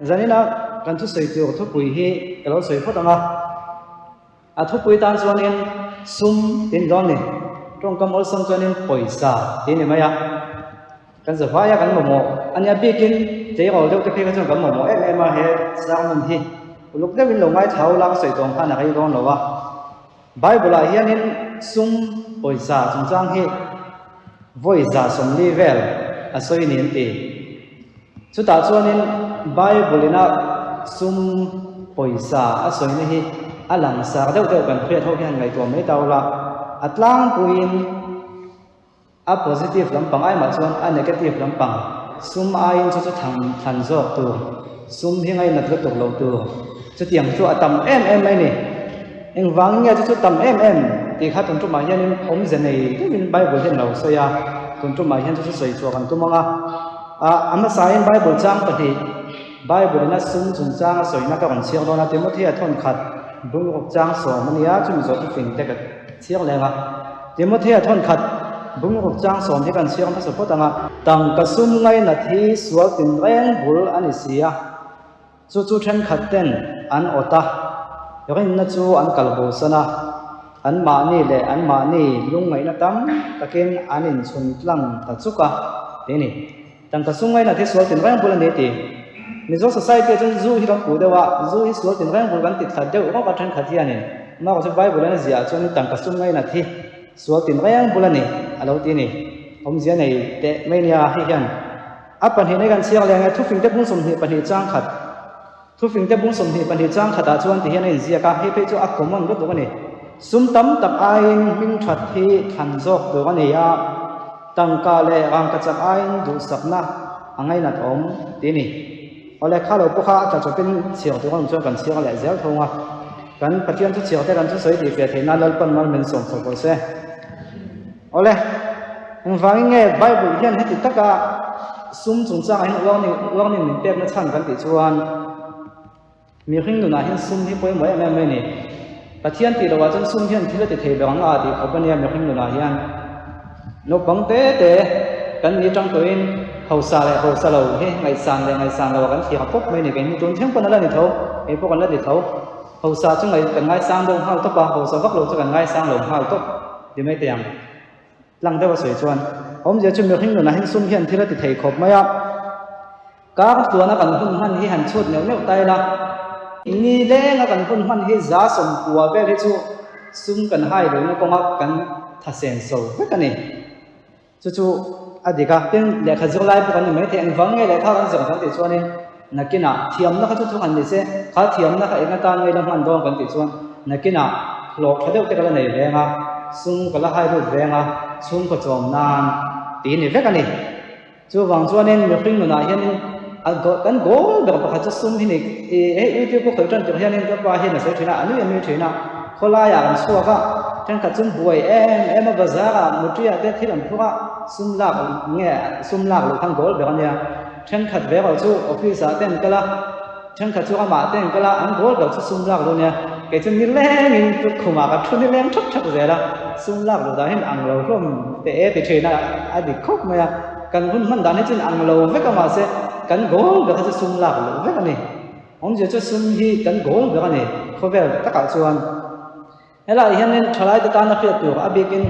Zanina kan thusawi tur thupui hi ka lo sawi phawt ang a, a thupui tan chuanin sum tih a ni dawn ni, tawngkam awlsam chuanin pawisa tih a ni mai a, kan zavaia kan mamawh a nia bikin tleirawl deuh te phei kha chuan kan mamawh em em a he sermon hi uluk deuhin lo ngaithla ula ka sawi tawng khan a rei dawn lo a, Bible ah hianin sum pawisa chungchang hi vawi 140 vel a sawi ni an ti. Chutah chuanin Bible ina sum pawisa a sawina hi a langsar deuh deuh kan hriat ho hian ngaihtuah mai ta ula, a tlangpuiin a positive lampang ai mah chuan a negative lampang sum aiin chu chu thang thlan zawk tur, sum hi ngainat lutuk loh tur, chutiang chu a tam em em mai ni. Engvangin nge chu chu tam em em tih kha tun tumah hianin awmze nei deuhin Bible hian a lo sawi a, tun tumah hian chu chu sawi chhuah kan tum ang a. A hmasain Bible chang pahnih, Bible ina sum chungchang a sawina ka rawn chhiar dawn a, Timothea thawnkhat bungruk chang sawm a nia, chumi zawh thufing te ka chhiar leng a. Timothea thawnkhat bungruk chang sawm hi kan chhiar hmasa phawt ang a. Tangka sum ngainat hi sual tinreng bul a ni si a. Chu chu thenkhat ten an awt a, rinna chu an kal bosan a, anmahni leh anmahni lungngaihna tam takin an inchhun tlang ta chuk a, ti a ni. Tangka sum ngainat hi sual tinreng bul a ni ti. Mizo society ah chuan zu hi kan puh deuh a, zu hi sual tinreng bul kan ti thla deuh rawk a thenkhat hianin. Amaherawhchu Bible in a ziah ah chuan tangka sum ngainat hi sual tinreng bul a ni a lo ti a ni. Awmzia nei teh mai nia hei hian. A pahnihna kan chhiar leh ang e, Thufingte bung 22 chang khat. Thufingte bung 22 chang khatah chuan ti hian a inziak a, hei phei chu a common lutuk a ni. Sum tam tak aiin hming that hi thlan zawk tur a ni a, tangka leh rangkachak aiin duhsakna a ngainat awm ti a ni. Awle, kha lo pawh kha a tla chawpin chhiar tur a awm chuan kan chhiar leh zel thung a. Kan Pathian thu chhiar te kan thusawi tih fiah theih nan Lalpan mal min sawm chho pawh se. Awle, engvangin nge Bible hian heti taka sum chungchangah hian warning warning min pekna chhan kan tih chuan mihring nunah hian sum hi pawimawh em em mai a ni. Pathian tih lohah chuan sum hian thil a ti thei ber ang a tih khawp a nia mihring nunah hian. Naupang te te kan ni tang tawhin hausa leh hausa lo hi ngaihsan leh ngaihsan loah kan thlir pawp mai a ni. Keini tun thleng pawn a la ni tho, kei pawh kan la ni tho. Hausa chu ngaih kan ngaisang deuh nghal tawp a, hausa vak lo chu kan ngaisang lo nghal tawp. Ti mai teh ang. Tlang deuh a sawi chuan, awmzia chu mihring nunah hian sum hian thil a ti thei khawp mai a. Kar tluana kan hun hman hi han chhut neuh neuh ta ila, ni lenga kan hun hman hi 90% vel hi chu sum kan hai lohna kawnga kan thasen so vek a ni. Chu chu a dik a, tin lehkha zir lai pawh kan ni mai thei, engvang nge lehkha kan zir kan tih chuanin nakinah thiamna kha chu thu han ni se, kha thiamna kha eng atan nge la hman dawn kan tih chuan nakinah hlawh tha deuh te ka la nei veng a, sum ka la hai lut veng a, chhungkaw chawm nan tih ni vek a ni. Chuvang chuanin mihring nunah hianin a kan goal ber pakhat chu sum hi ni. Hei YouTube ka khawih tan tirh hianin ka pa hian a sawi thin a, a nui a nui thin a, khawlaiah an chhuak a, thenkhat chu buai em em a, bazar ah mutri ah te thil an phur a, sum lak nge sum lak loh khan goal ber a nia. Thenkhat ve erawh chu office ah te an kal a, thenkhat chu ramah te an kal a, an goal ber chu sum lak loh a nia. Kei chu nilengin chu khumah ka thu nileng thap thap zel a, sum lak loh dan hian ang lo hlawm teh e ti thin a, a dik khawp mai a. Kan hun hman dan hi chuan ang lo vek a mahse kan goal ber hi chu sum lak loh vek a ni. Awmzia chu sum hi kan goal ber a ni khawvel takah chuan. Helaiah hianin thalaite tana hriat tur a bikin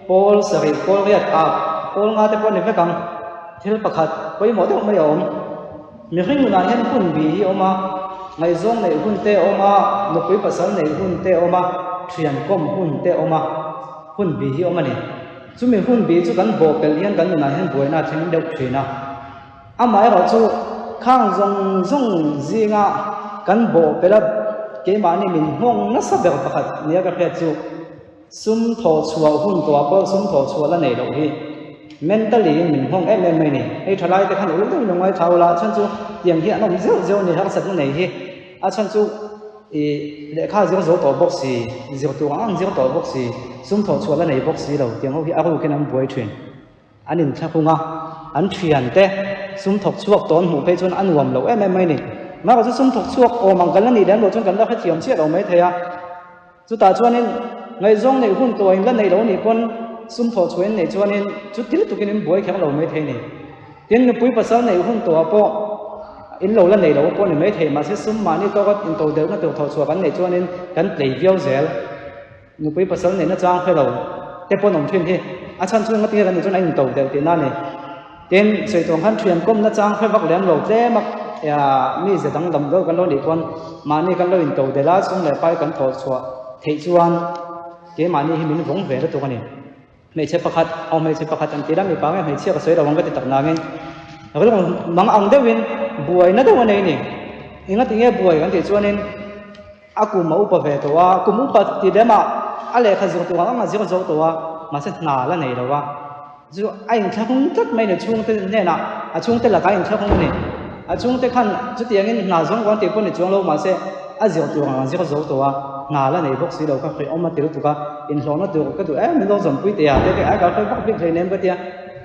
pawl sarih, pawl riat ap, pawl nga te pawh a ni vek ang. Thil pakhat pawimawh deuh mai a awm. Mihring nunah hian hun bi hi a awm a, ngaihzawng neih hun te a awm a, nupui pasal neih hun te a awm a, thian kawm hun te a awm a, hun bi hi a awm a ni. Chumi hun bi chu kan bawh pelh hian kan nunah hian buaina a thleng deuh thin a. Amaherawhchu khang zawng zawng zinga kan bawh pelh a keimahni min nghawng nasa ber pakhat nia ka hriat chu sum thawh chhuah hun tawhah pawh sum thawh chhuah la nei loh hi mentally in min nghawng em em mai a ni. Hei thalai te khan uluk deuhin lo ngaithla ula a chhan chu tiang hi an awm zeuh zeuh a ni harsatna nei hi a chhan chu I lehkha zir zo tawh bawk si, zir tur ang ang zir tawh bawk si, sum thawh chhuah la nei bawk si lo tiang ho hi a rukin an buai thin. An inthlahrung a, an thian te sum thawk chhuak tawh an hmuh phei chuan a nuam lo em em mai ni. Mahse chu sum thawk chhuak awm ang kan la nih lem loh chuan kan la hrethiam chiah lo mai thei a. Chutah chuanin ngaihzawng neih hun tawh in la neih lo nih pawn sum thawh chhuah in neih chuanin chu til tukin in buai kher lo mai thei ni. Tin, nupui pasal neih hun tawhah pawh. In lo la nei lo pawh ni mai thei, mahse sum mahni tawka intodelhna tur thawhchhuah kan neih chuanin kan tlei viau zel. Nupui pasal neihna chang hre lo te pawn awm thin hi a chhan chu enga tinge kan nih chuan a intodelh tihna a ni. Tin, sawi tawng khan thian kawmna chang hre vak lem lo tlem a, mi ze danglam deuh kan lo nih pawn mahni kan lo intodelh a, sum leh pai kan thawhchhuah theih chuan keimahni hi min vawng ve lutuk a ni. Hmeichhe pakhat, aw hmeichhe pakhat an ti la, mipa nge hmeichhia ka sawi lo ang ka ti tak nangin rilru mang ang deuhin buaina deuh a nei a ni. Enga tinge buai kan tih chuanin a kum a upa ve tawh a, kum upa ti lem ah a lehkha zir tur ang ang a zir zo tawh a, mahse hna la nei lo a, chu a inthlahrung tlat mai a ni chhungte hnenah a chhungte lakah a inthlahrung a ni. A chhungte khan chutiangin hna zawng vang tih pawh ni chuang lo mahse a zir tur ang a zir zo tawh a, hna la nei bawk si lo kha hrehawm a ti lutuk a, inhlawhna tur ka duh em min lo zawmpui teh a te te ai ka hre vak bik hleinem ka tia,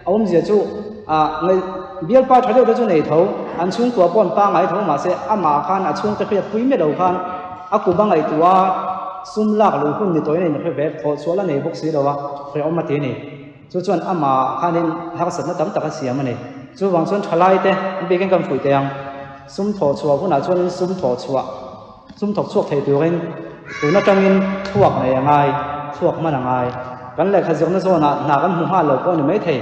a awmzia chu ah ngaih bialpa tha deuh te chu nei tho, an chhungkua pawh an pangngai tho mahse amah khan a chhungte hriat pui miah lo khan a kum a ngaihtuah a sum lak luh hun ni tawhin a inhre ve thawh chhuah la nei bawk si lo a, hrehawm a ti a ni. Chu chuan amah khanin harsatna tam tak a siam a ni. Chuvang chuan thalaite an bikin kan fuih thei ang. Sum thawh chhuah hunah chuanin sum thawh chhuah, sum thawk chhuak thei turin tun atangin thluak nei a ngai, thluak hman a ngai. Kan lehkha zirna zawnah hna kan hmu nghal lo pawh a ni maithei.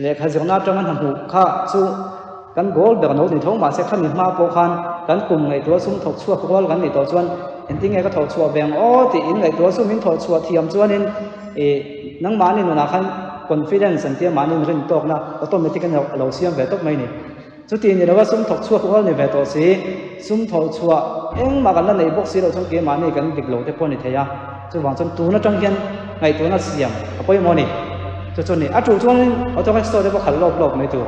Lehkha zirna atanga hna hmuh kha chu kan goal ber no ni tho mahse khami hma pawh khan kan kum ngaihtuah sum thawk chhuak rual kan nih tawh chuan engtin nge ka thawh chhuah ve ang aw tih in ngaihtuah sum in thawh chhuah thiam chuanin ih nangmahni nunah khan confidence an tia mahni in rin tawkna automatic in a lo siam ve tawp mai ni. Chuti ni lova sum thawk chhuak rual ni ve tawh si, sum thawh chhuah engmah kan la nei bawk si loh chuan keimahni kan dik lo te pawh a ni thei a, chuvang chuan tun atang hian ngaihtuahna siam a pawimawh a ni. Chu chu a ni. A tul chuanin auto rickshaw te pawh khalh lawp lawp mai tur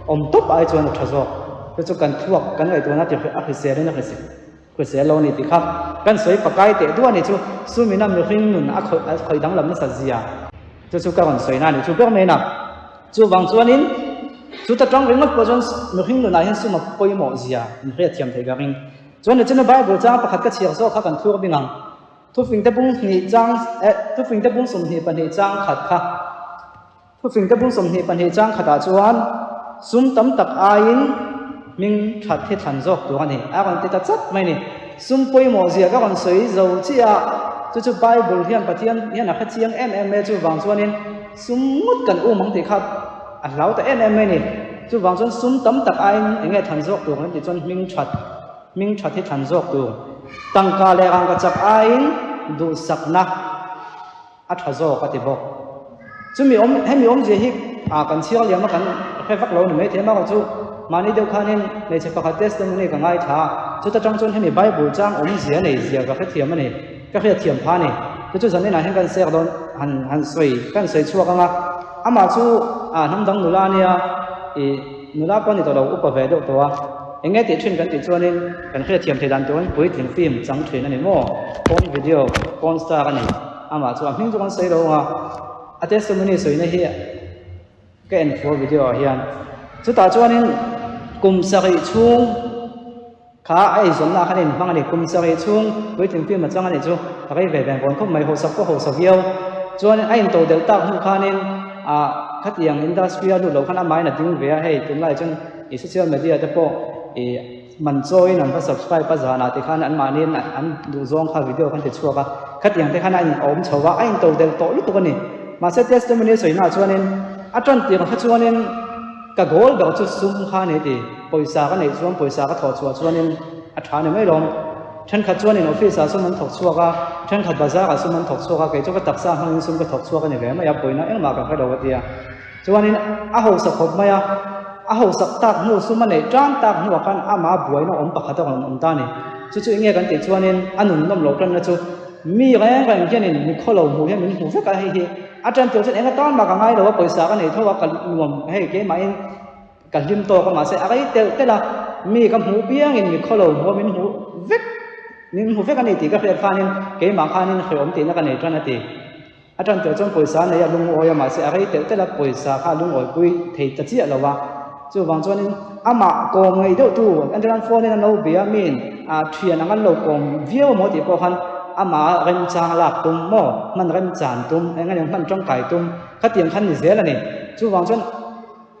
awm tawp ai chuan a tha zawk. Chu chu kan thluak kan ngaihtuahna ti a hrisel in a hrisel hrisel lo a ni tih kha kan sawi pakai teh duah a ni chu sumina mihring nun a khawih danglam nasa zia chu chu ka rawn sawi na a ni chu ber mai a. Chuvang chuanin chuta tang ringawt pawh chuan mihring nunah hian sum a pawimawh zia in hriatthiam theih ka ring. Chuan nichina Bible chang pakhat ka chhiar zawk kha kan thlur bing ang. Thufingte bung hnih chang eh thufingte bung 22 chang khat kha. Thufingte bung 22 chang khatah chuan sum tam tak aiin hming that hi thlan zawk tur a ni. A rawn ti ta chat mai ni. Sum pawimawh zia ka rawn sawi zo chiah a, chu chu Bible hian Pathian hian a hrechiang em em mai a, chuvang chuanin Sum ngawt kan um ang tih kha a hlau ta em em mai a ni. Chuvang chuan sum tam tak aiin eng nge thlan zawk tur kan tih chuan hming that, hming that hi thlan zawk tur. Tangka leh rangka chak aiin duhsakna a tha zawk a ti bawk. Chumi awm, hemi awmzia hi ah kan chhiar liam a kan hre vak lo ni maithei amaherawh chu mahni deuh khanin hmeichhe pakhat testimony ka ngaithla a, chuta tang chuan hemi Bible chang awmzia nei zia ka hrethiam a ni. Ka hriatthiam pha a ni. Chu chu zanin ah hian kan sek dawn han han sawi kan sawi chhuak ang a. Amah chu ah hnam dang nula a nia ih nula pawh a ni tawh lo upa ve deuh tawh a. Eng nge tih thin kan tih chuanin kan hriatthiam thei dan turin puitling film chang thin a ni maw? Porn video, porn star a ni. Amah chu a hming chu kan sawi lo ang a. A testimony sawina hi ka en fuh a video ah hian. Chutah chuanin kum sarih chhung. Kha a eizawnna ah khan a inhmang a ni. Kum sarih chhung puitling film a chang a nih chu a rei ve ve vawn khawp mai, hausak pawh hausa viau. Chuanin a into delh tak hnu khanin ah khatiang industry a lut loh khan amahin a ding ve a, hei tunlai chuan ih social media te pawh ih man chawiin an va subscribe a zanah tikhan anmahniin an duhzawng kha video khan ti chhuak a, khatiang te khan a in awm chho a, a into delh tawh lutuk a ni. Mahse testimony a sawina ah chuanin a tan tirh kha chuanin Ka goal ber chu sum kha a ni ti. Pawisa ka neih chuan pawisa ka thawh chhuah chuanin a tha ni mai lawm. Thenkhat chuanin office ah sum an thawk chhuak a, thenkhat bazar ah sum an thawk chhuak a, kei chu ka taksa hmangin sum ka thawk chhuak a ni ve mai a, pawina engmah ka hre lo a ti a. Chuanin a hausak khawp mai a, a hausak tak hnu sum a neih tan tak hnuah khan amah buaina awm pakhat a rawn awm ta a ni. Chu chu enge kan tih chuanin a nun nawm loh tanna chu mi reng reng hianin mikhaw lo hmuh hian min hmu vek a, hei hi A ṭan tur chuan eng atan mah ka ngai lo a, pawisa ka nei tho a, ka nuam hei keimahin ka hlim tawk a, mahse a rei telh telh a, mi ka hmuh piangin mi khaw lo hmuh a min hmuh vek, min hmu vek a ni tih ka hriat khanin keimah khanin hrehawm tihna ka nei ṭan a ti. A ṭan tur chuan pawisa a nei a lungawi a, mahse a rei telh telh a, pawisa kha a lungawipui thei ta chiah lo a, chuvang chuanin amah kawm ngei deuh tu entirnan phone in an lo bia miin ah thian ang an lo kawm viau maw tih pawh khan amah remchang lak tum maw hman remchan tum eng emaw hman tangkai tum khatiang khan ni zel a ni. Chuvang chuan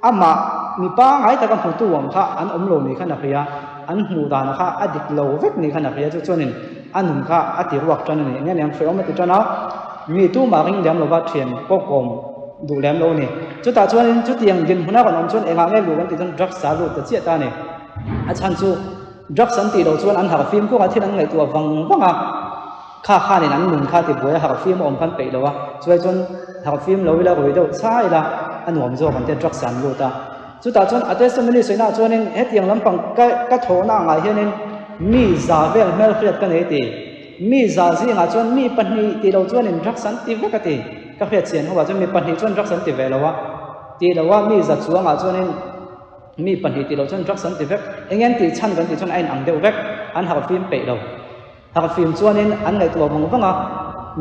amah. mi pangngai taka hmutu ang kha an awm lo ni khan a hria, an hmuh dan kha a dik lo vek ni khan a hria chu chuanin a nun kha a ti ruak tan a ni. Enge niang hreawm a ti tan a, mi tumah ring lem lova thian pawh kawm duh lem lo a ni. Chutah chuanin chutiang dinhmun a rawn awm chuan engah nge luh kan tih chuan drugs a lut ta chiah ta a ni. A chhan chu drugs an tih loh chuan an harh fim kuak a, thil an ngaihtuah vang vang a. Kha khanin an nun kha ti buai a, harh fim a awm khan peih lo a, chuai chuan harh fim lo ila, rui deuh chhai ila a nuam zawk an tia drugs an lut a. Chutah chuan a testimony sawihnah chuanin hetiang lampang ka ka thawhna angah hianin mi za vel hmel hriat ka nei ti. Mi za zingah chuan mi pahnih tih loh chuanin drugs an ti vek a ti. Ka hriat chian ho ah chuan mi pahnih chuan drugs an ti ve lo a, tih loh a mi za chuangah chuanin mi pahnih tih loh chuan drugs an ti vek. Eng an tih chhan kan tih chuan a inang deuh vek, an harh fim peih lo. Harhfim chuanin an ngaihtuah vang vang a,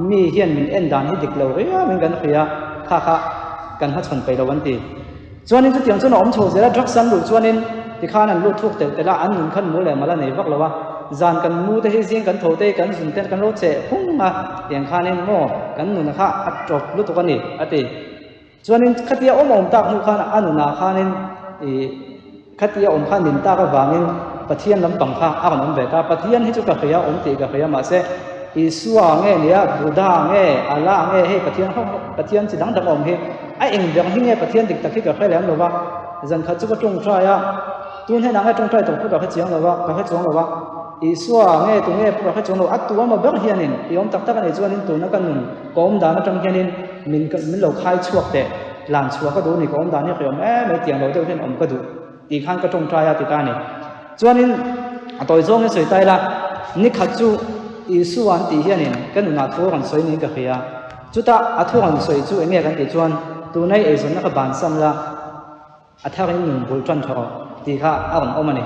mi hian min en dan hi dik lo riau in kan hria, kha kha kan hmachhawn peih lo an ti. Chuanin chutiang chuan a awm chho zel a, drugs an luh chuanin tikhan an lut thuk telh telh a, an nun khan mu leh mal a nei vak lo a, zan kan mu te hi zing kan tho te hi kan zun te kan lo cheh phung a, tiang khanin maw kan nun kha a tawp lutuk a ni a ti. Chuanin khatia awm awm tak hnu khan a nunah khanin ih khatia awm khan nin tak avangin Pathian lampang kha a rawn awm ve ta. Pathian hi chu ka hria awm tih ka hria mahse Isua nge nia Buddha nge Allah nge hei Pathian ho Pathian chi dang dang awm hi a eng ber hi nge Pathian dik tak hi ka hre lem lo va. Zan khat chu ka tawngtai a, tun henah nge tawngtai tawh pawh ka hre chiang lo va, ka hre chuang lo va. Isua nge tu nge pawh ka hre chuang lo, a tu emaw ber hianin i awm tak tak a nih chuanin tuna ka nun ka awm dan atang hianin min min lo khai chhuak teh, tlan chhuah ka duh ni, ka awm dan hi hre awm em mai tiang lo deuh hian awm ka duh tih khan ka tawngtai a ti ta a ni. Chuanin a tawi zawngin sawi ta ila, ni khat chu Isua an tih hianin ka nunah thu a rawn sawi niin ka hria. Chutah a thu rawn sawi chu eng nge kan tih chuan tunai eizawnna kha bansan la, A tharin nun bul tan tha rawh tih kha a rawn awm a ni.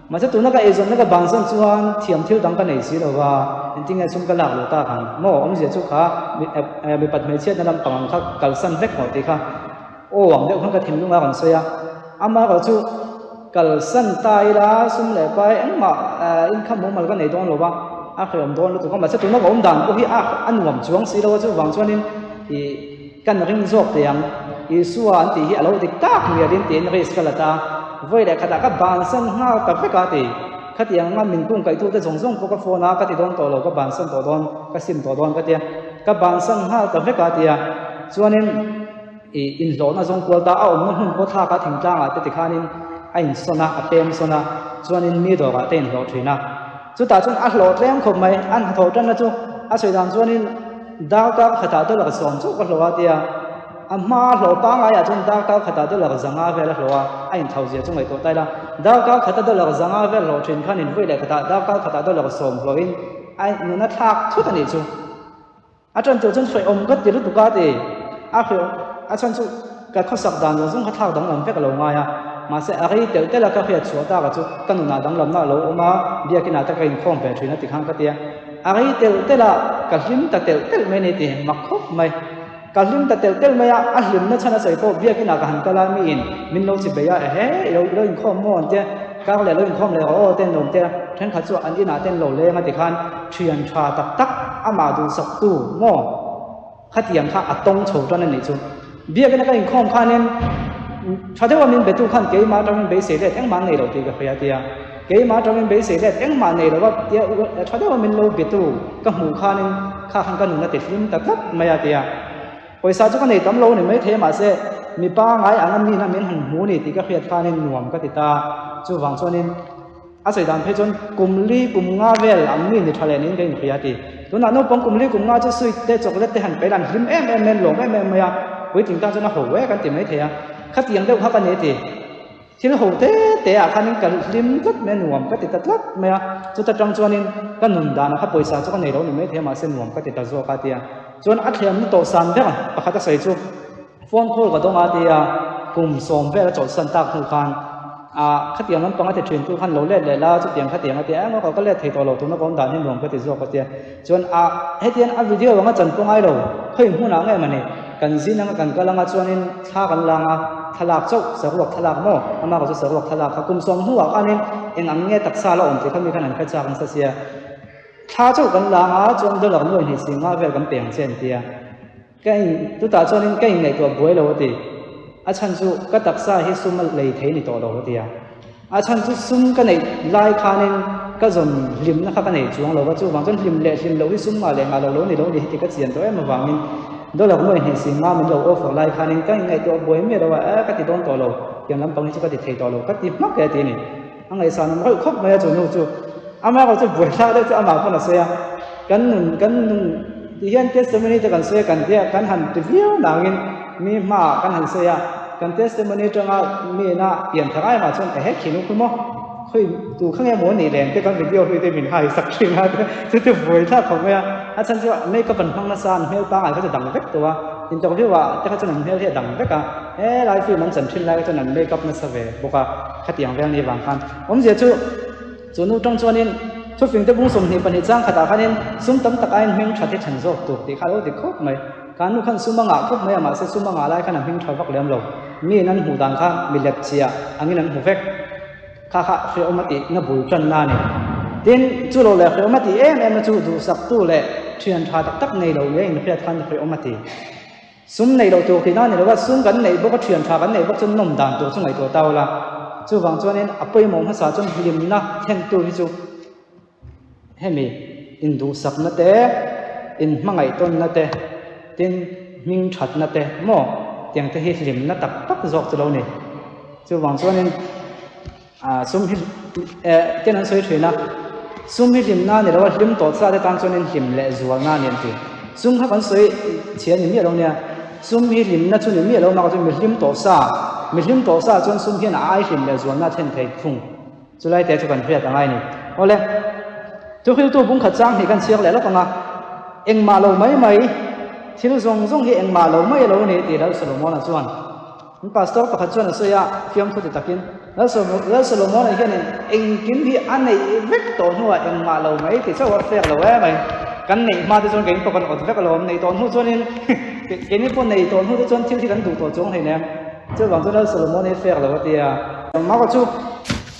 Mahse tuna ka eizawnna ka bansan chuan thiam thil dang ka nei si lo va, engtin nge sum ka lak lo tak ang maw? Awmzia chu kha mipat hmeichhiatna lampang ang kha kalsan vek maw tih kha aw ang deuh khan ka thinlung a rawn sawi a. Amaherawh chu kalsan ta ila sum leh pai engmah income mumal ka nei dawn lo va, a hrehawm dawn lutuk a. Mahse tuna ka awm dan pawh hi a nuam chuang si lo a, chuvang chuanin ih. Kan ring zawk teh ang, Isua an tih hi a lo dik tak mialin tiin risk ka la ta. Vawi leh khatah ka bansan nghal ta vek a ti. Khatiang anga min kungkaihtute zawng zawng pawh ka phone a, ka ti dawn tawh lo, ka bansan tawh dawn, ka sim tawh dawn ka tia. Ka bansan nghal ta vek a tia. Chuanin ih inhlawhna zawng kual ta a awmna hmun pawh thlak a thingtlangah te tikhanin a insawn a, a pem sawn a, chuanin mi dawrah te inhlawh thin a. Chutah chuan a hlawh tlem khawp mai, an hnathawh tanna chu a sawi dan chuanin darkar khatah dollar sawm chauh ka hlawh a tia, a hma hlawh pangaiah chuan darkar khatah dollar zanga vel a hlawh a, a inthau zia chu ngaihtuah ta ila, darkar khata dollar zanga vel hlawh thin khan invawi leh khatah darkar khatah dollar sawm hlawhin a nuna thlak thut a nih chu. A ṭan tur chuan hrehawm ka ti lutuk a ti. A hrehawm a chhan chu ka khawsak dan zawng zawng kha thlak danglam vek a lo ngai a. Mahse a rei telh telh a ka hriat chhuah tak a chu ka nunah danglamna a lo awm a, biakinah te ka inkhawm ve ṭhin a ti khan ka ti a. A rei telh telh a ka hlim ta telh telh mai a ni ti mak khawp mai. Ka hlim ta telh telh mai a, a hlimna chhan a sawi pawh biakinah ka han kal a miin min lo chi bei a, ehe i lo i lo inkhawm maw an tia, kar leh lo inkhawm leh rawh aw te an lo ti a, thenkhat chu an inah te an lo leng a tikhan thian tha tak tak amah duhsaktu maw khatiang kha a tawng chho tan a nih chu. Biakina ka inkhawm khanin tha deuha min betu khan keimah atangin beisei let engmah an nei lo tih ka hria tia, keimah atangin beisei let engmah nei lo a tia tha deuha min lo betu ka hmuh khanin kha khan ka nun a ti hlim ta tlat mai a tia. Pawisa chu ka nei tam lo a ni maithei mahse mi pangai anga mina min han hmu ni tih ka hriat khanin nuam ka ti ta. Chuvang chuanin a sawi dan phei chuan kum li kum nga vel ang mi ni tha leh niin ka inhria a ti. Tunah naupang kum li kum nga chu sweet te chocolate te han peih an hlim em em mai an lawm em em mai a, puitling tan chuan a ho e kan ti maithei a, khatiang deuh kha ka ni a ti. Thil ho te te ah khanin ka hlim tlat mai a, nuam ka ti ta tlat mai a, chuta tang chuanin ka nun danah kha pawisa chu ka nei lo ni maithei a mahse nuam ka ti ta zawk a tia. Chuan a thlemna tawh san ber pakhat a sawi chu phone call ka dawng a tia kum sawm vel a chawlhsan tak hnu khan ah khatiang lampang a ti thin tu khan lo let leh la chutiang khatiang a tia engmaw ka let thei tawh lo tuna ka awm dan hi nuam ka ti zawk a tia. Chuan ah hetiang a video anga chan pawh ngai lo khawi hmunah nge mawni kan zin anga kan kal anga chuanin thla kan lang a thlalak chauh saruak thlalak maw amah ka chu saruak thlalak kha kum sawm hnuah khanin eng ang nge taksa la awm tih kha mi khan an hre chak nasa sia thla chauh kan lang a chuan dollar nuai hnih si nga vel kan pe ang che an tia ka in chutah chuanin ka inngaihtuah buai lo a ti. A chhan chu ka taksa hi sum a lei thei ni tawh lo a ti a. A chhan chu sum ka neih lai khanin ka zawn hlimna kha ka nei chuang lo va, chuvang chuan hlim leh hlim loh hi sum ngah leh ngah lo lo ni lo ni hi ti ka chian tawh em avangin dollar nuai hnih si nga min lo offer lai khanin ka inngaihtuah buai miah lo a, e ka ti dawn tawh lo, tiang lampang hi chu ka ti thei tawh lo ka ti hmak e a ti a ni. A ngaihsan awm reuh khawp mai a chu nu chu. Amaherawh chu buaithlak deuh chu amah pawn a sawi a, kan nun kan nun ti hian testimony te kan sawi a kan tia kan han ti viau nangin mi hmaah kan han sawi a, kan testimony atanga mi ina pian thar ai mah chuan ehe khi nu khu maw khawi tu kha nge maw nih len te kan video hlui te min hai sak thin a te chu chu buaithlak khawp mai a, a chhan chu makeup an hmang nasa an hmel pangngai kha chu dang vek tawh a, interview ah te kha chuan an hmel hi a dang vek a, he lai film an chan thin lai kha chuan an makeup nasa ve bawk a. Khatiang vel ni vang khan awmzia chu chu nu tang chuanin thufing te bung 22 chang khatah khanin sum tam tak aiin hming tha te then zawk tur tih kha a lo dik khawp mai. Ka nu khan sum a ngah khawp mai a mahse sum a ngah lai khan a hming tha vak lem lo. Miin an hmuh dan kha mi lep chiah angin an hmu vek. Kha kha hrehawm a tih na bul tan na a ni. Tin, chu lo leh hrehawm a tih em em na chu duhsaktu leh thian tha tak tak nei lo leh inhriat khan hrehawm a ti. Sum neih loh tur tihna a ni lo a, sum kan neih bawk a, thian tha kan neih bawk chuan nawm dan tur chu ngaihtuah ta ula. Chuvang chuanin a pawimawh hmasa chuan hlimna thlentu hi chu hemi induhsakna te, inhmangaihtawnna te, tin hming thatna te maw tiang te hi hlimna tak tak zawk chu lo ni. Chuvang chuanin. Sum hi eh ten an sawi thin a, sum hi hlimna a ni lo a, hlim tawh sa te tan chuanin hlim leh zualna a ni an ti. Sum kha kan sawi chhia ni miah lo nia, sum hi hlimna chu ni miah lo mah chu mi hlim tawh sa, mi hlim tawh sa chuan sum hian a ai hlim leh zualna a thlen thei thung. Chulai te chu kan hriat angai a ni. Awle, thuhriltu bung khat chang hnih kan chhiar leh lawk ang a, engmah lo mai mai, thil zawng zawng hi engmah lo mai a lo ni tih Lal Solomona chuan. An pastor pakhat chuan a sawi a, fiamthu ti takin, Lal Solomon-a hianin engkim hi a neih vek tawh hnuah engmah lo mai ti chauh a fek lo em mai. Kan neih hma te chuan keini pawh kan awt vek alawm, neih tawh hnu chuanin keini pawh neih tawh hnu te chuan thil hi kan duh tawh chuang hleinem. Chuvang chuan Lal Solomon-a hi fek lo a ti a. Maka chu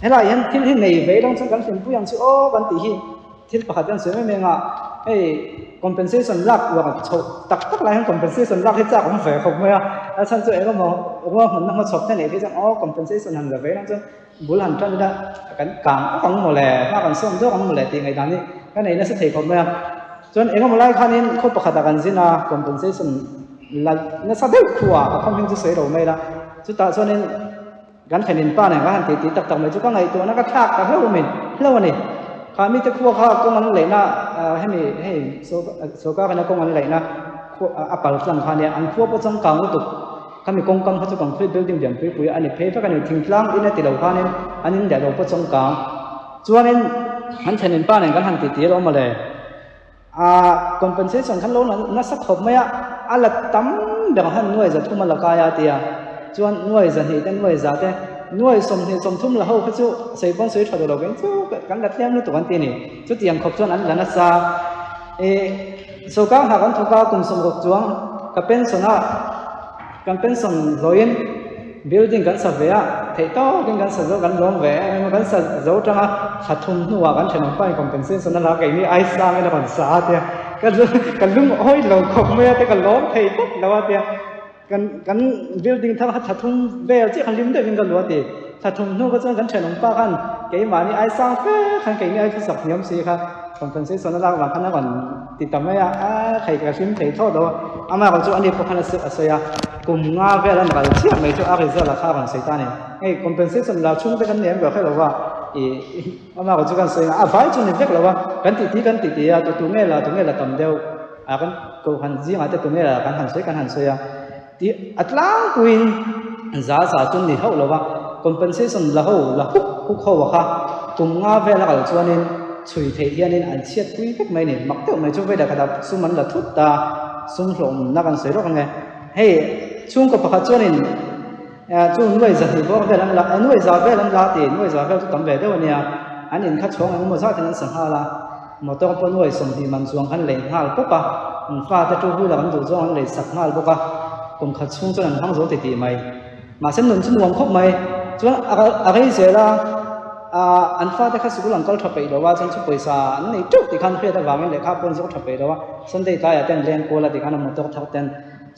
helaiah hian thil hi nei ve ila chuan kan hlimpui ang chu aw kan tih hi. Thil pakhat hian sawi em em a, hei compensation lak uar chhoh tak tak lai hian compensation lak hi chak awm ve khawp mai a, a chhan chu engemaw ruahmanna hmachhawp te neih phei chuan aw compensation han la ve ila chuan bul han tan ila kan kang awk ang mawle, hma kan sawm zawk ang mawle tih ngaihdan hi ka nei nasa thei khawp mai a. Chuan engemaw lai khanin khaw pakhatah kan zin a, compensation la nasa deuh khuah ka khawm hming chu sawi lo mai ila, chutah chuanin Kan thlenin pa nen ka han titi tak tak mai chu ka ngaihtuahna ka thlak ta hlauh min hlauh a ni. Kha mite khua kha kawng an laihna hemi hei sorkar ina kawng an laihna khua a pal tlang kha nia an khua pawh changkang lutuk khami kawngkam kha chu concrete building lian pui pui a ni phei vek a ni thingtlang in a ti lo khanin an in leh lo pawh changkang chuanin an thlenin pa nen kan han titi alawm mawle. A compensation khan lo nasa khawp mai a, a la tam ber han nuai 300 a la kai a tia, chuan nuai 200 te nuai 100 te nuai 20 30 la ho kha chu sawi pawn sawi tha duh lo veng chu kan la tlem lutuk an ti a ni. Chutiang khawp chuan an la nasa. E sawrkar hna kan thawk a kum 60 chuang ka pension a, kan pension hlawhin building kan sa ve a, theih tawkin kan sa zo kan lawm ve em em a, kan sa zo tanga thla thum hnuah kan thenawm pa in compensation a la keini ai sangin a rawn sa a tia ka ka lungawi lo khawp mai a te ka lawm thei tawp lo a tia kan kan building thar kha thla thum vel chiah khan hlim deuhin ka luah a ti thla thum hnu kha chuan kan thenawm pa khan keimahni ai sang fe khan keini ai thusak hniam si kha compensation a lak vang khan a rawn ti ta mai a, a thei ka hlim thei thlawt lo a, amah erawh chu ani pawh khan a sawi a, kum nga vel an ral chiah mai chu a result ah kha a rawn sawi ta a ni, hei compensation la chhung te kan nei em ber hreh lo va, ih amah erawh chu kan sawi a, a vai chu ni vek lo va, kan tih tih kan tih tih a, tu tu nge la tu nge la tam deuh a kan kohhran zingah te tu nge la kan han sawi kan han sawi a, tih a tlangpuiin za za chu ni hauh lo va, compensation la ho la huk huk ho a kha kum nga vel a kal chuanin chhui theih hianin an chhiat pui vek mai a ni. Mak deuh mai chu vei leh khatah sum an la thut ta, sum hlawhna kan sawi rawk ang e. Hei chhungkaw pakhat chuanin chu nuai 200 bawr vel an la, nuai 100 vel an la ti, nuai 100 vel chu tam ve deuh a nia, an in kha chhawng engemaw zatin an sa nghal a. Motor pawh nuai 20 man chuang khan lei nghal pawp a, an fate two wheeler an duh zawng an lei sak nghal bawk a, kum khat chhung chuan an hmang zo titih mai. Mahse nun chu nuam khawp mai, chuan a rei zel a, an fate kha sikul an kal tha peih lo a, chuan chu pawisa an nei teuh tih khan hriat avangin lehkha pawh an zawk tha peih lo a, Sunday tlaiah te an leng kual a tih khan a motor thar ten.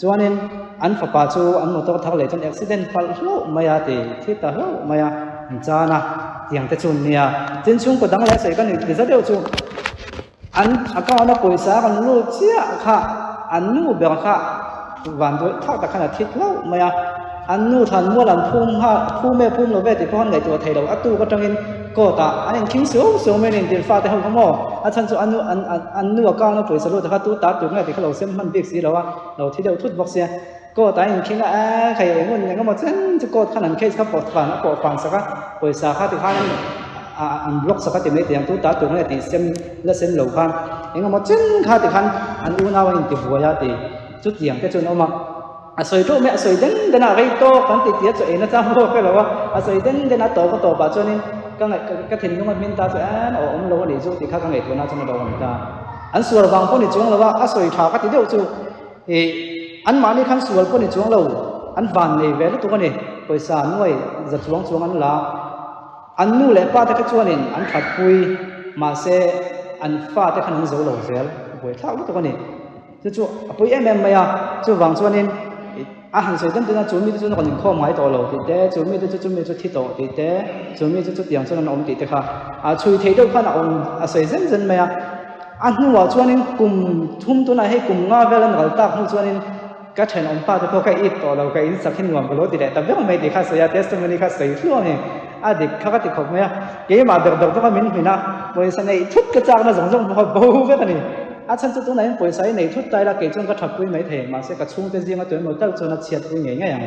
Chuanin an fapa chu an motor thar leh chuan accident palh hlauh mai a ti thi ta hlauh mai a, an chan a, tiang te chu an nia. Tin chhungkaw dang leh sawi ka nuih ti za deuh chu an account a pawisa kan lut chiah kha an nu ber kha van duai thak tak khan a thi hlauh mai a, an nu thlan mual an phum nghal phum e phum lo ve tih pawh an ngaihtuah thei lo, a tuk atangin court ah an inkhing suau suau mai a ni intir fate ho kha maw a chhan chu a nu an an nu account a pawisa lut kha tu ta tur nge tih kha lo sem hman bik si lo a, lo thi deuh thut bawk sia court ah a inkhing a e khai eng ngun eng emaw chen chu court khan an case kha pawh fan a pawh fan sak a pawisa kha tikhan ah an block sak a ti mai tiang tu ta tur nge tih sem la sem lo khan eng emaw chen kha tikhan an unau a inti buai a ti chutiang te chu an awm a a sawi teuh mai a sawi den den a rei tawk an ti tia chu eina chang pawh ka hre lo a a sawi den den a tawp a tawp ah chuanin ka ngaih ka thinlung a hmin ta chu em a awm lo a nih chu tih kha ka ngaihtuah na chuan a lo awm ta. An sual vang pawh ni chuang lo a, a sawi tha ka ti deuh chu ih anmahni khan sual pawh ni chuang lo, an van nei ve lutuk a ni, pawisa nuai za chuang chuang an la. An nu leh pa te kha chuanin an that pui, mahse an fa te khan an zo lo zel, buaithlak lutuk a ni. Chu chu a pui em em mai a, chuvang chuanin a han sawi deuh deuh a, chu mite chu rawn inkhawm ngai tawh lo tih te, chu mite chu chumi chu thi tawh tih te, chu mi chu chutiang chuan an awm tih te kha a chhui theih deuh khan a awm a sawi zen zen mai a. A hnuah chuanin kum thum tunah hei kum nga vel an ral tak hnu chuanin ka thenawm pa te pawh ka ip tawh lo, ka insak hi nuam ka lo ti leh ta viau mai tih kha a sawi a, testimony kha sawi hluah a ni. A dik kha ka ti khawp mai a, keimah ber ber bawka min hmin a, pawisa neih thut ka chakna zawng zawng pawh kha bo vek a ni. A chhan chu tunah hian pawisa hi nei thut ta ila kei chuan ka thapui mai thei, mahse ka chhungte zinga tuemaw tal chuan a chhiatpui ngei ngei ang.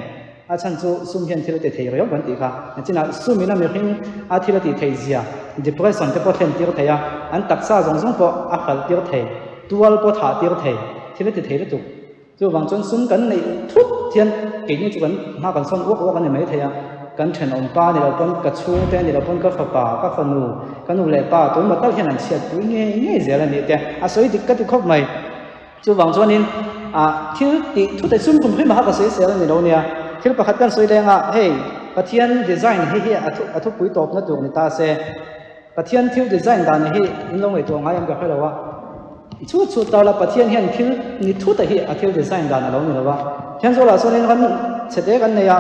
A chhan chu sum hian thil a ti thei riau kan tih kha. Chinah sumin a mihring a thil a tih theih zia, depression te pawh thlen tir thei a, an taksa zawng zawng pawh a hralh tir thei, tual pawh thah tir thei, thil a ti thei lutuk. Chuvang chuan sum kan neih thut hian keini chu kan hma kan sawn uak uak a ni mai thei a, kan thenawm pa ni lo pawn, ka chhungte ni lo pawn, ka fapa, ka fanu, ka nu leh pa tunmaw tal hian an chhiatpui ngei ngei zel a nih te a sawi dik ka ti khawp mai. Chuvang chuanin ah thil tih thut e sum kum hrim a ha ka sawi sel a ni lo nia, thil pakhat kan sawi leng a, hei Pathian design hi hi a thu a thupui tawpna tur ni ta se, Pathian thil design dan hi in lo ngaihtuah ngai em ka hre lo a, chhut chhut ta la Pathian hian thil ni thut a hi a thil design dan a lo ni lo a, Thenzawl ah chuanin ram chhe te kan nei a,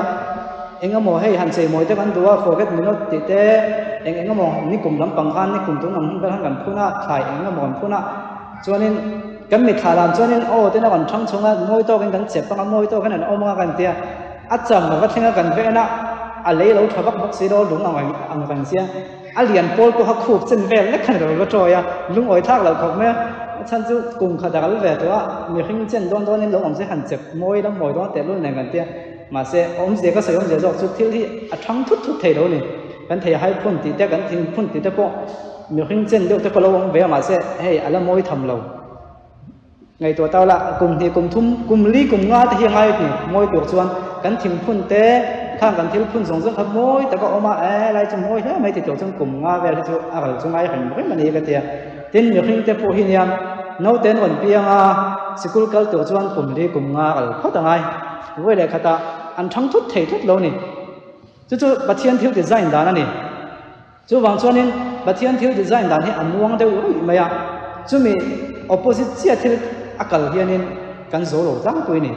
eng emaw hei han chei mawi te kan duh a, forget me not tih te eng eng emaw nikum lampang khan nikum tung ang hun vel khan kan phun a, thlai eng emaw kan phun a, chuanin kan mitthla dan chuanin aw ten a rawn thang chhung a, mawi tawkin kan chep ang a, mawi tawkin an awm ang a kan ti a, a cham a va thleng a kan ven a, a lei lo tha vak bawk si lo lung ang ang reng sia. A lian pawl pawha khup chen vel lek khan alo la tawi a, lungawi thlak loh khawp mai a, a chhan chu kum khat a kal ve tawh a, mihring chen dawn dawnin lo awm se han chep mawi lam mawi dawn tehlul nen kan ti a, mahse awmzia ka sawi awmzia zawk chu thil hi a thang thut thut thei lo a ni, kan thei hai phun tih te kan thing phun tih te pawh mihring chen deuh te pawh lo awm ve a mahse hei a la mawi tham lo. Ngaihtuah tau la, kum hnih, kum thum, kum li, kum nga te hi a ngai ni. Mawi tur chuan kan thingphun te, khang kan thil phun zawng zawng kha mawi tak a awm a, e lai chu mawi hle mai ti tur chuan kum nga vel hi chu a ral chu ngai reng reng a ni ka ti a. Tin, mihring te pawh hi nia naute an rawn piang a, sikul kal tur chuan kum li, kum nga ral phawt a ngai. Vawi leh khatah an thang thut thei thut lo ni. Chu chu Pathian thil design dan a ni. Chuvang chuanin Pathian thil design dan hi a muang deuh ruih mai a, chumi opposite chiah thil a kal hianin kan zo lo tlangpui a ni.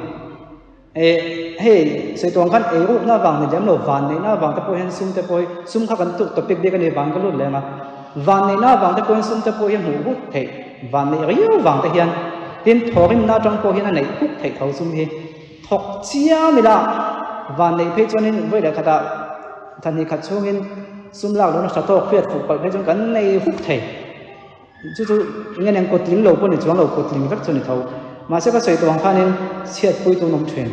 Eh, hei sawi tuang khan ei rukna vang ni lem lo, van neihna vang te pawh hian sum te pawh hi, sum kha kan tuk topic bik a ni vang ka lut lem a, van neihna vang te pawhin sum te pawh hi a hmuh hut theih, van neih riau vang te hian, tin thawhrimna atang pawh hian a neih huk theih tho sum hi. Thawk chiam ila, van neih phei chuanin vawi leh khatah Thahnih khat chhungin sum lak lohna tha tawk hriat fuh palh phei chuan kan nei huk thei. Chu chu nge nen kut tling lo pawh ni chuang lo, kut tling vek chu ni tho. Mahse ka sawi tawh ang khanin chhiatpui tun awm thin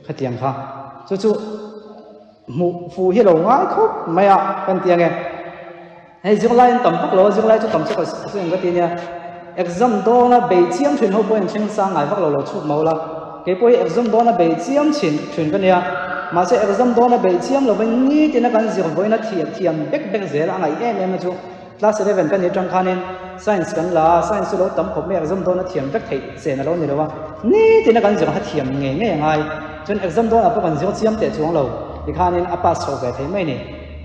khatiang kha. Chu chu hmuh fuh hi lo ngai khawp mai a kan ti ange. Hei zirlai an tam vak lo a, zirlai chu tam chu ka sawi ang ka ti nia. Exam dawna bei chiam thin ho pawh in thleng sang ngai vak lo lo chhuk mau la. Kei pawh hi exam dawna bei chiam thin thin ka nia. Mahse exam dawna bei chiam lovin nitin a kan zir vawiin a thiam thiam bek bek zel a ngaih em em a chu. Class 11 ka nih atang khanin science kan la a, science chu lo tam khawp mai exam dawna thiam vek theih chen a lo ni lo a. Nitin a kan zir kha thiam ngei ngei a ngai. Chuan exam dawnah pawh kan zir chiam teh chuang lo tikhanin a pass chho ve thei mai a ni.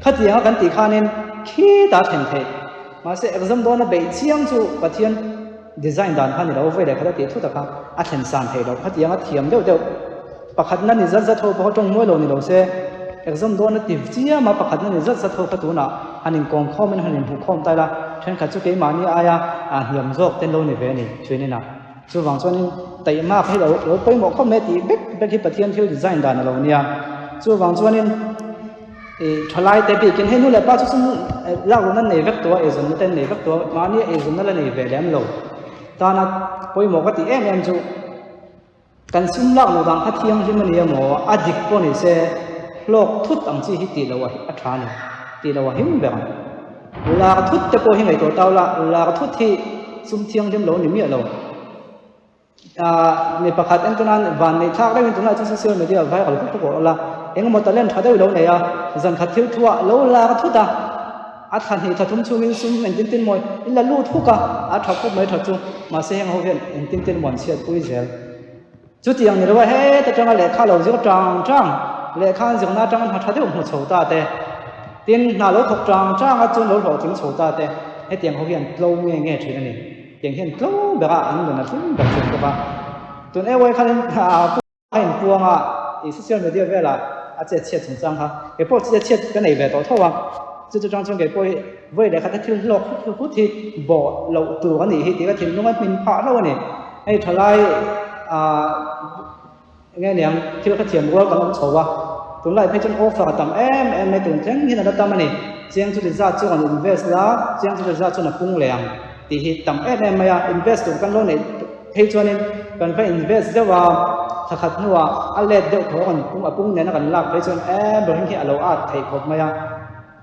Khatianga kan tih khanin khitah thlen theih. Mahse exam dawna beih chiang chu Pathian. design dan kha ni lo, vawi leh khat a tih thut a kha a thlen san thei loh. Khatiang a thiam deuh deuh pakhatna ni zat zat ho pawh kha tawng muai lo ni lo se, exam dawn a ti chiam a, pakhatna ni zat zat ho kha tunah han inkawm khawmin han inhmuh khawm ta ila, thenkhat chu keimahni aia hniam zawk te an lo ni ve a ni thuin inah. Chuvang chuanin taihmak hi lo lo pawimawh khawp mai a tih vek vek hi Pathian thil design dan a lo nia. Chuvang chuanin ih thalai te bikin hei nu leh pa chu chu lak lohna an nei vek tawh a, eizawnna te an nei vek tawh a, mahni eizawnna la nei ve lem lo tana pawimawh ka tih em em chu kan sum lak loh dan kha thianghlim a ni emaw a dik pawh ni se hlawk thut ang chi hi tih loh a tha a ni, tih loh a him ber ang. Lar thut te pawh hi ngaihtuah tau la, lar thut hi sum thianghlim lo ni miah lo. Aaa mi pakhat en chuan van neih thlak deuhin tunlai chuan social media viral vek vek awrh la, engemaw talent tha deuh i lo nei a, zan khat thil thuah lo lar thut a, a thla hnih thla thum chhungin sum engtin tin mawi i la lut huk a, a tha khawp mai tha chu, mahse heng ho hian engtin tin maw an chhiat pui zel. Chutiang ni lo a heta tanga lehkha lo zir tang tang, lehkha an zirna atanga hna tha deuh hmu chho ta te, tin hna lo thawk tang tang a chuan lo hlawhtling chho ta te, hetiang ho hian tlo nge nge thin a ni. Tiang hian tlo berah an nun a hlim ber thin bawk a. Tun AY khanin a inpuang a, i social media velah a chet chhiat chungchang kha kei pawh chet chhiat ka nei ve tawh tho a, chu chu tang chuan kei pawh hi vawi lehkhat a thil hlawk hut hut hi bawh loh tur a nih hi tih ka thinlung a hmin phah hlauh a ni. Hei thalai ah enge niang thil kha thiam rual kan awm chho a, tunlai phei chuan offer a tam em em mai tun thleng hian a la tam a ni. Chiang chu ti zat chu rawn invest la, chiang chu ti zat chuan a pung leh ang tih hi tam em em mai a, invest tur kan lo neih phei chuanin kan va invest deuh a, thla khat hnuah a let deuh tho a rawn pung a pung nena kan lak phei chuan em ber hi a lo at theih khawp mai a.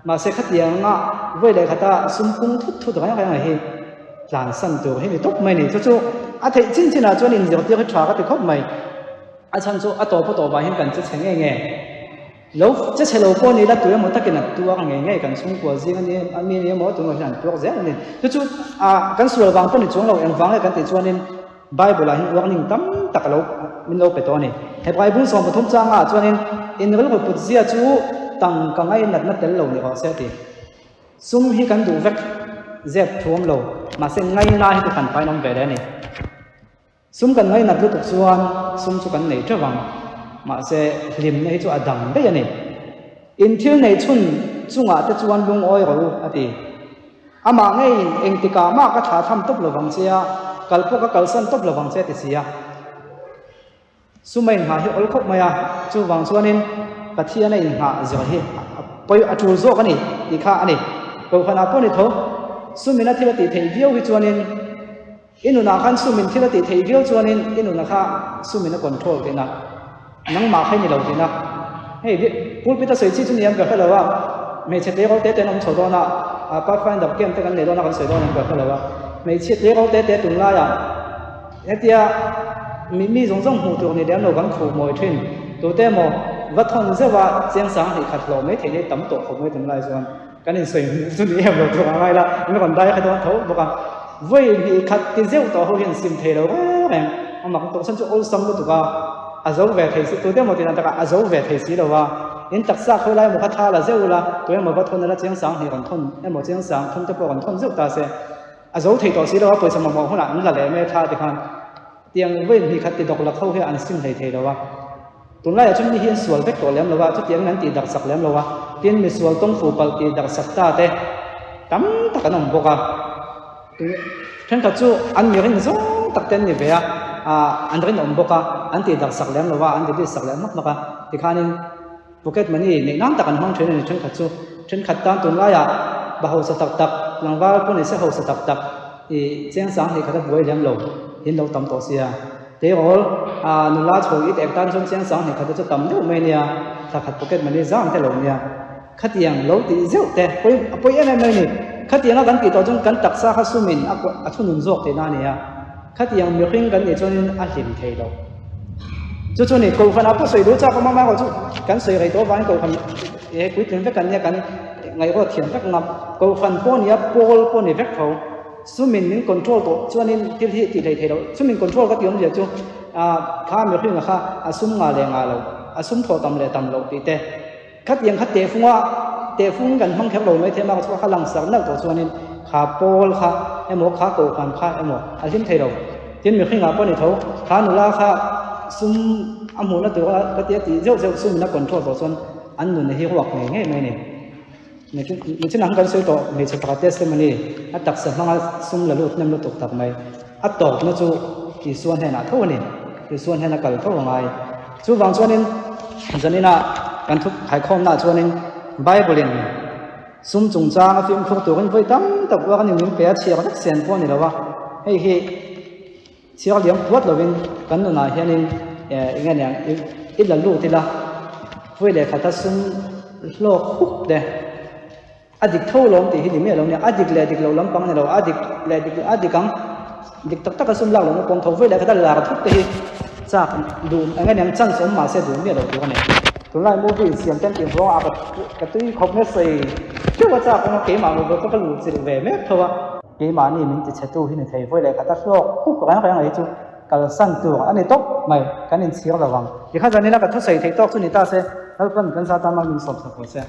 Mahse khatianga vawi leh khata sum pung thut thut reng reng hi tlansan tur hi ni tawp mai ni. Chu chu a theih chin chinah chuan inzirtir hi tha ka ti khawp mai. A chhan chu a tawp a tawpah hian kan che chhe nge nge. Lo che chhe lo pawh ni ila tui emaw takin an tuar nge nge kan chhungkua zing a ni a mi ni emaw tunah hian an tuar zel a ni. Chu chu ah kan sual vang pawh ni chuang lo engvang nge kan tih chuanin Bible ah hian warning tam tak a lo min lo pe tawh a ni. Hebrai bung 13 changa ah chuanin in rilru put zia chu tangka ngainatna tel lo ni rawh se a ti. Sum hi kan duh vek zep thuam lo, mahse ngaina hi chu kan pain awm ve leh a ni. Sum kan ngainat lutuk chuan sum chu kan nei teuh ang, mahse hlimna hi chu a dang daih a ni. In thil nei chhun chungah te chuan lungawi rawh u a ti. Amah ngeiin engtikah mah ka thlah tham tawp lovang che a, kal pawh ka kalsan tawp lovang che a ti si a. Suma inghah hi awl khawp mai a, chuvang chuanin Pathiana inghah zir hi a pawi a tul zawk a ni tih kha a ni. Kohhranah pawh ni tho, sumina thil a tih theih viau hi chuanin I nunah khan sumin thil a tih theih viau chuanin i nunah kha sumin a control tihna, nangmah kha i ni lo tihna. Hei pulpit a sawi chi chu ni em ka hre lo a, hmeichhe tleirawl te te an awm chho dawn a, pathfinder camp te kan nei dawn a kan sawi dawn em ka hre lo a, hmeichhia tleirawl te te tunlaiah hetia mi mi zawng zawng hmuh tur ni lem lo kan khuh mawi thin, tute emaw va thawn zeuh a chiang sang hnih khat hlawh mai theih hi tam tawh khawp mai tunlai chuan. Kan insawi hmuh chu ni em lo tur a ngai la, in rawn dai kha dawn tho bawk a. Vawi hnih khat ti zeuh tawh ho hian sim thei lo reng reng, a mak tawh chhan chu awlsam lutuk a, a zo ve thei si, tute emaw tih dan takah a zo ve thei si lo a, in taksa khawi lai emaw kha thla la zeuh ula, tu emaw va thawn ila chiang sang hnih rawn thawn emaw chiang sang thum te pawh rawn thawn zeuh ta se, a zo thei tawh si lo a, pawisa mamawh hunah an la leh mai a thla ti khan tiang vawi hnih khat ti dawk lak ho hi an sim hlei thei lo a. Tunlaiah chuan mi hi an sual vek tawh lem lo a, chutiangin an tih darhsak lem lo a, tin misual tawngfu palh tih darhsak ta te tam tak an awm bawk a. Thenkhat chu an mi rin zawng tak te an ni ve a, ah an rinawm bawk a, an tih darhsak lem lo a, an delete sak leh hmak hmak a, tikhanin pocket money neih nan tak an hmang thin a ni thenkhat chu. Thenkhat tan tunlaiah ba hausa tak tak, tlangval pawh ni se hausa tak tak ih cheng sang hnih khat a buai lem lo, in lo tam tawh sia. Tleirawl a nula chho it ek tan chuan chiang sang hnih khat te chu tam deuh mai nia, thla khat pocket money zam te lo nia. Khatiang lo tih zeuh te pawi a pawi em em mai ni. Khatiang a kan tih tawh chuan kan taksa kha sumin a a thunun zawk tihna a ni a. Khatiang mihring kan nih chuanin a hlim thei lo. Chu chu ni kohhran ah pawh sawi duh chak awm a, amaherawhchu kan sawi rei tawh avangin kohhran he puitling vek kan nia kan ngaihruat thiam vek ngam. Kohhran pawh nia pawl pawh ni vek tho. Sumin min control tawh chuanin thil hi tih hlei thei loh. Sumin control ka tih awmzia chu ah kha mihringa kha a sum ngah leh ngah lo, a sum thawh tam leh tam loh tih te. Khatiang kha tehfunga tehfung kan hmang kher lo mai thei a, mahse kha langsar nalh tawh chuanin kha pawl kha emaw kha kohhran kha emaw a hlim thei lo. Tin mihringah pawh ni tho, kha nula kha sum a hmuhna tur a ka ti a tih zeuh zeuh sum in a control tawh chuan an nun hi ruak ngei ngei mai a ni. Nichin ang kan sawi tawh hmeichhe pakhat testimony a taksa hmanga sum la lut hnem lutuk tak mai a tawpna chu Isua hnenah tho a ni. Isua hnena kal tho a ngai. Chuvang chuanin zanina kan thu khaikhawmnaah chuanin Bible-in sum chungchang a fimkhur turin vawi tam tak uar a ni min pe a chhiar vek sen pawh a ni lo a, hei hi chhiar liam puat lovin kan nunah hianin eng nge niang i la lut ila vawi leh khata sum hlawk huk te a dik tho lawm tih hi ni miah lo nia, a dik leh dik lo lampang a ni lo, a dik leh dik a dik ang dik tak taka sum lak lohna pawm tho vawi leh khata lar thut te hi chak duh eng nge niang chance awm mahse duh miah lo tur a ni. Tunlai movie insiam ten tih vawng ah ka tui khawp nge sawi theuh a chak awm a keimah mobile pawh ka luh chilh ve mek tho a. Keimahni min ti chhe tu hi ni thei vawi leh khat a hlawk huk reng reng ei chu kalsan tur a ni tawp mai kan inchhir lo ang. Tikha zanina ka thusawi theih tawk chu ni ta se Lalpan kan za tama min sawmsak rawh se.